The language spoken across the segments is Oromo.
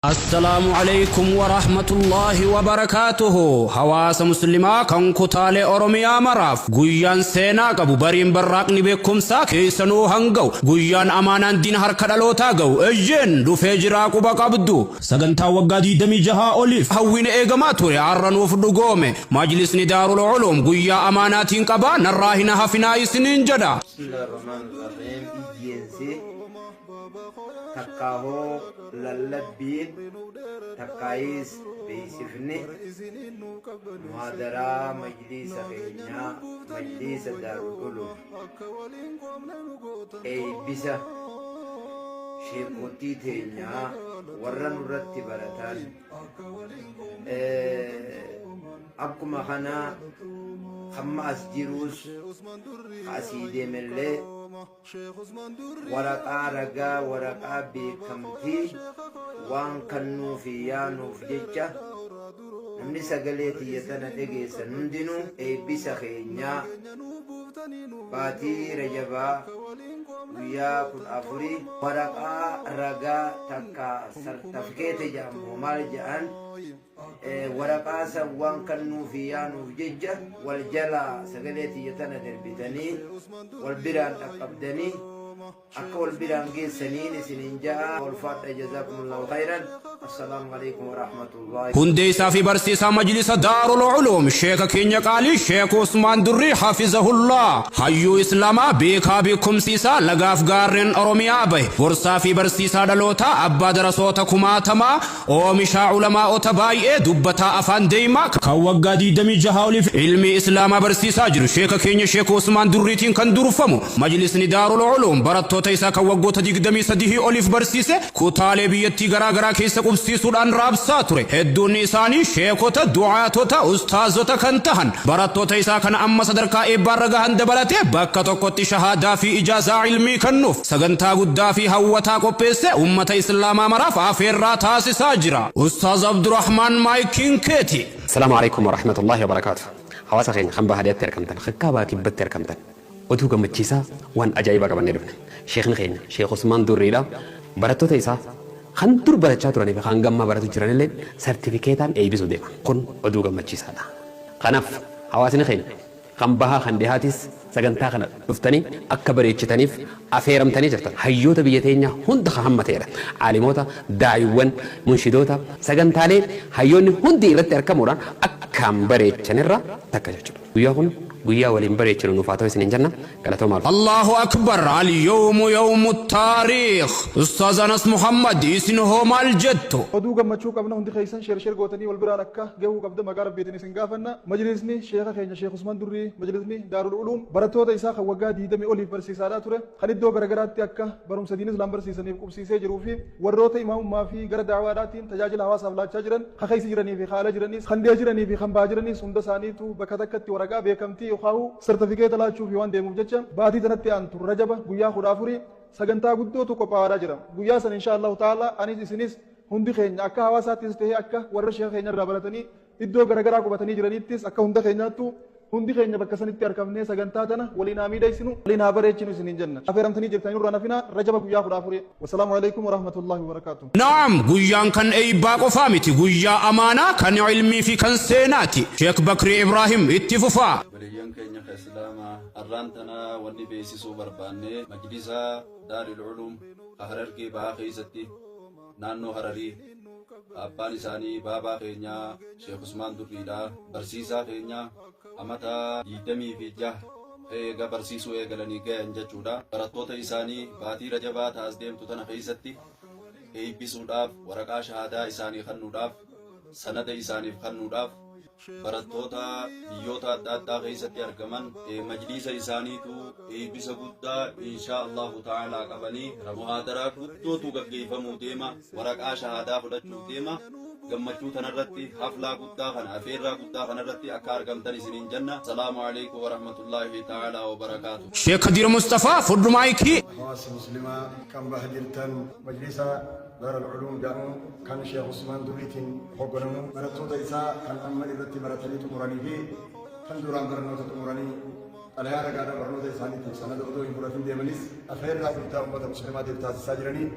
Assalaamu Aleeykum Warahmatullaahi Wabarakaatuhu Hawaasa Muslimaa kan kutaalee Oromiyaa maraaf guyyaan seenaa qabu bariin barraaqni beekumsaa keessanuu hanga'u guyyaan amaanaan diin harka dhalootaa ga'u eyyeen dhufee jiraa quba qabdu sagantaa waggaa 26 oliif hawwiin eegamaa ture har'a nuuf dhugoome Majlisni Daarul Uluum guyyaa amaanaatiin qabaa narraa hin hafinaa isiniin jedha. Bismillahirrahmanirrahiim Iyyeensi takkaahoo lallabbiin takkaayiis beeysifni muhaadaraa majliisa keenyaa majliisa Daarul Uluum eeybisa sheekkoottii teenyaa warra nurratti baratan Akkuma kana hamma as jiruus ka asii deemellee waraqaa ragaa waraqaa beekamtii waan kannuufi yaanuuf jecha namni sagalee tiyya tana dhegeessan hundinuu eebbisa keenyaa baatii Rajabaa guyyaa 14 waraqaa ragaa takka sartafikeeta jedhan moo maal jedhan waraqaa san waan kannuufi yaanuuf jecha wal jalaa sagalee tiyya tana darbitanii wal biraan dhaqqabdanii akka wal biraan geessaniin isiniin ja'a ulfaadha jazaakumullahu khayran assalaamu alaikum warahmatullahi. Hundeessaa fi barsiisaa Majlisa Daarul Uluum Sheeka keenya qaalii Sheek Usmaan Durrii Hafizahullah Hayyuu Islaamaa beekaa beekumsi isaa lagaaf gaarreen Oromiyaa bahe gorsaa fi barsiisaa dhalootaa abbaa darasoota kumaatamaa Oomishaa ulamaa'ota baay'ee dubbataa afaan deeymaa kan waggaa 26 oliif ilmii Islaamaa barsiisaa jiru Sheeka keenya Sheek Usmaan Durriitiin kan durfamu Majlisni Daarul Uluum barattoota isaa kan waggoota 23 oliif barsiise kutaalee biyyattii garaa garaa keessa qubsiisuudhaan raabsaa ture. Hedduun isaanii Sheekota, Du'aatota, Ustaazota kan tahan barattoota isaa kan amma sadarkaa eebbaarra gahan dabalatee bakka tokkotti shahaadaa fi ijaazaa ilmii kennuuf sagantaa guddaa fi hawwataa qopheessee ummata Islaamaa maraaf afeerraa taasisaa jira. Ustaaz Abdurahmaan maayikiin keeti. Assalaamu Aleykum Warahmatullaahi Wabarakaatuh Hawaasa keenya kan baha dhiyatti arkamtan kan kaabaa kibbatti arkamtan oduu gammachiisaa waan ajaa'ibaa qabannee dhufne Sheekhni keenya Sheekh Usmaan Durriidha barattoota isaa kan dur barachaa turanii fi kan hanga ammaa baratu jiranillee sartifikeetaan eeybisuu deema kun oduu gammachiisaadha kanaaf hawaasni keenya Kan bahaa kan dhihaatis sagantaa kana dhuftanii akka bareechitaniif afeeramtanii jirtan. Hayyoota biyya teenyaa hunda kan hammateedha. Aalimoota, daa'iwwan, munshidoota, sagantaalee hayyoonni hundi irratti arkamuudhaan akkaan bareechanirraa takka jechuudha. Guyyaa kun guyyaa waliin bareechinu nuuf haa ta'u isiniin jenna. Galatoomaa. Allahu Akbar Al-yawmu yawmu taariikh Ustaaz Anas Muhammad isin hoo maal jettu? Oduu gammachuu qabna hundi keessan share share gootanii wal biraan akka gahuu qabda maqaa Rabbiitiin isin gaafanna. Majlisni sheekha keenya Sheekh Usman Durrii Majlisni Daarul Uluum barattoota isaa kan waggaa 20 oliif barsiisaadhaa ture kan iddoo garagaraatti akka barumsa diin Islaam barsiisaniif qubsiisee jiruu fi warroota imaamummaa fi gara da'waadhaatiin tajaajila hawaasaaf laachaa jiran ka keessa jiranii fi ka ala jiraniis kan dhiha jiranii fi kan baha jiraniis hunda isaaniitu bakka takkatti waraqaa beekamtii yookaahuu sartafikeeta laachuufi waan deemuuf jecha baatii tanatti aantu Rajaba guyyaa 14 sagantaa guddootu qophaawaadhaa jira. Guyyaa san inshaa Allahu ta'aalaa anis isinis hundi keenya akka hawaasaattis ta'ee akka warra sheekha keenya irraa baratanii iddoo garagaraa qubatanii jiraniittis akka hunda keenyaattuu hundi keenya bakka sanitti arkamnee sagantaa tana waliin haa miidhaysinu, waliin haa bareechinu isiniin jenna. Afeeramtanii jirtanii nurraa hin hafinaa Rajaba guyyaa 14. Wassalaamu Aleykum Warahmatullaahi Wabarakaatuh. Na'am guyyaan kan eeybaa qofaa miti guyyaa amaanaa kan ilmii fi kan seenaati Sheek Bakrii Ibraahim itti fufaa. Obboleeyyan keenya ka Islaamaa arraan tana wanni beeysisuu barbaanne Majlisa Daaril Uluum ka Harargee Bahaa keeysatti naannoo Hararii ka abbaan isaanii baabaa keenya Sheekh Usmaan Durriidha barsiisaa keenya amata 26 eega barsiisuu eegalanii gayan jechuudha. Barattoota isaanii baatii Rajabaa ta as deemtu tana keessatti eebbisuudhaaf, waraqaa shahaadaa isaanii kannuudhaaf, sanada isaaniif kannuudhaaf barattoota biyyoota adda addaa keessatti argaman majliisa isaaniitu eebbisa guddaa inshaa Allahu ta'aalaa qabanii muhaadaraa guddootu gaggeeffamuu deema, waraqaa shahaadaa fudhachuuf deema. Gammachuu tanarratti haflaa guddaa kana afeerraa guddaa kanarratti akka argamtan isiniin jenna. Salaamu alaikum warahmatullaahi ta'aalaa wabarakaatu. Sheek Kadiir Musxafaa fudhu maayikii. Hawaasa Muslimaa kan baha jirtan Majlisa Daar Al-Uluum jedhamu kan Sheekh Usmaan Durriitiin hogganamu barattoota isaa kan amma irratti baratanii xumuranii fi kan duraan barnoota xumuranii xalayaa ragaadhaan barnoota isaaniitiif sanada odoo hin fudhatin deemanis afeerraa guddaa ummata Muslimaatiif taasisaa jiranii.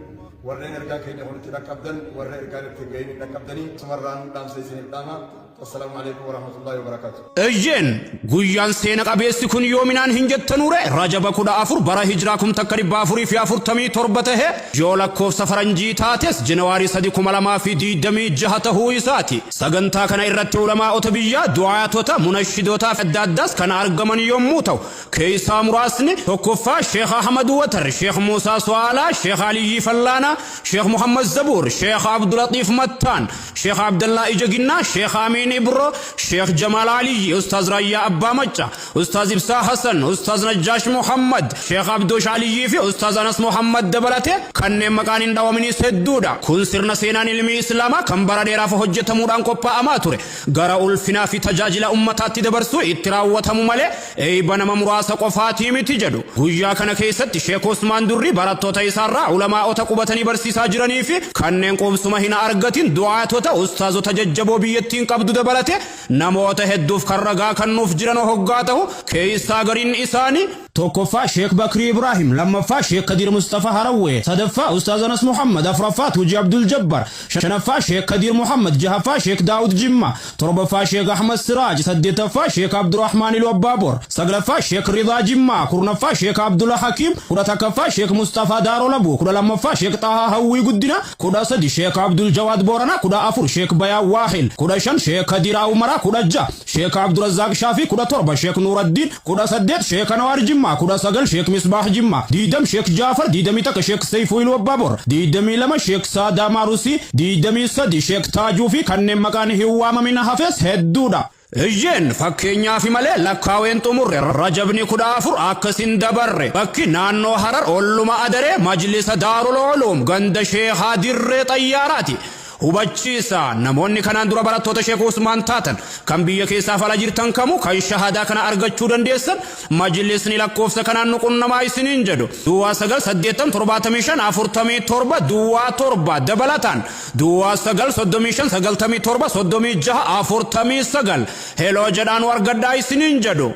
Warreen ergaan keenya kun itti dhaqqabdan, warra ergaan itti hin gahin hin dhaqqabdanii, asumarraan dhaamsa isiniif dhaama. Wassalaamu Aleykum Warahmatullaahi Wabarakaatuh. Eyyeen, guyyaan seena qabeessi kun yoominaan hin jettanuuree? Rajaba 14 bara Hijraa 1447 tahee, yoo lakkoofsa Faranjii taates January 3 2026 tahuu isaati. Sagantaa kana irratti ulamaa'ota biyyaa, du'aatota, munashidootaa fi adda addaas kan argaman yommuu ta'u, Keessaa muraasni, 1ffaa Sheekh Ahmad Watar, Sheekh Muusaa Su'aalaa, Sheekh Aliyyii Fallaanaa, Sheekh Muhammad Zabuur, Sheekh Abdulaxiif Mattaan, Sheekh Abdallaa Ija Ginnaa, Sheekh Amiin Ibroo, Sheekh Jamaal Aliyyii, Ustaaz Raayyaa Abbaa Macca, Ustaaz Ibsaa Hasan, Ustaaz Najjaash Muhammad, Sheekh Abdoosh Aliyyii fi Ustaaz Anas Muhammad dabalatee kanneen maqaan hin dhawaminiis hedduudha. Kun sirna seenaan ilmii Islaamaa kan bara dheeraaf hojjetamuudhaan qophaa'amaa ture gara ulfinaa fi tajaajila ummataatti dabarsuu itti raawwatamu malee eeyba nama muraasa qofaatii miti jedhu. Guyyaa kana keessatti Sheek Usmaan Durrii barattoota isaarraa ulamaa'ota qubatanii barsiisaa jiranii fi kanneen quubsuma hin argatin du'aatota, ustaazota jajjaboo biyyattiin qabdu dabalatee namoota hedduuf kan ragaa kannuuf jiran hoggaa tahu keessaa gariin isaanii, 1ffaa Sheek Bakrii Ibraahim, 2ffaa Sheek Kadiir Musxafaa Harawwee, 3ffaa Ustaaz Anas Muhammad, 4ffaa Tuujii Abdul Jabbar, 5ffaa Sheek Kadiir Muhammad, 6ffaa Sheek Daawud Jimmaa, 7ffaa Sheek Ahmad Siraaj, 8ffaa Sheek Abdurahmaan Iluu Abbaabor, 9ffaa Sheek Ridaa Jimmaa, 10ffaa Sheek Abdula Hakiim, 11ffaa Sheek Musxafaa Daaroo Labuu, 12ffaa Sheek Xaahaa Hawwii Guddinaa, 13 Sheek Abdul Jawaad Booranaa, 14 Sheek Bayaan Waahil, 15 Sheek Kadiir Awumaraa, 16 Sheek Abdurazaaq Shaafii, 17 Sheek Nuuraddiin, 18 Sheek Anawaar Jimmaa, 19 Sheek Misbaah Jimmaa, 20 Sheek Jaafar, 21 Sheek Seeyfuu Iluu Abbaabor, 22 Sheek Saadaa Maarusii, 23 Sheek Taajuu fi kanneen maqaan hin waamamin hafes hedduudha. Eyyeen, fakkeenyaafi malee lakkaaween xumurre. Rajabni 14 akkas hin dabarre. Bakki naannoo Harar olluma Adaree Majlisa Daarul Uluum ganda Sheekhaa Dirree Xayyaaraati. Hubachiisa, Namoonni kanaan dura barattoota Sheek Usmaan taatan, kan biyya keessaaf ala jirtan kamuu kan shahaadaa kana argachuu dandeessan Majlisni lakkoofsa kanaan nu qunnamaa isiniin jedhu. Duwwaa 9 80 75 47 duwwaa 7 dabalataan Duwwaa 9 35 97 36 49 heloo jedhaa nu argadhaa isiniin jedhu.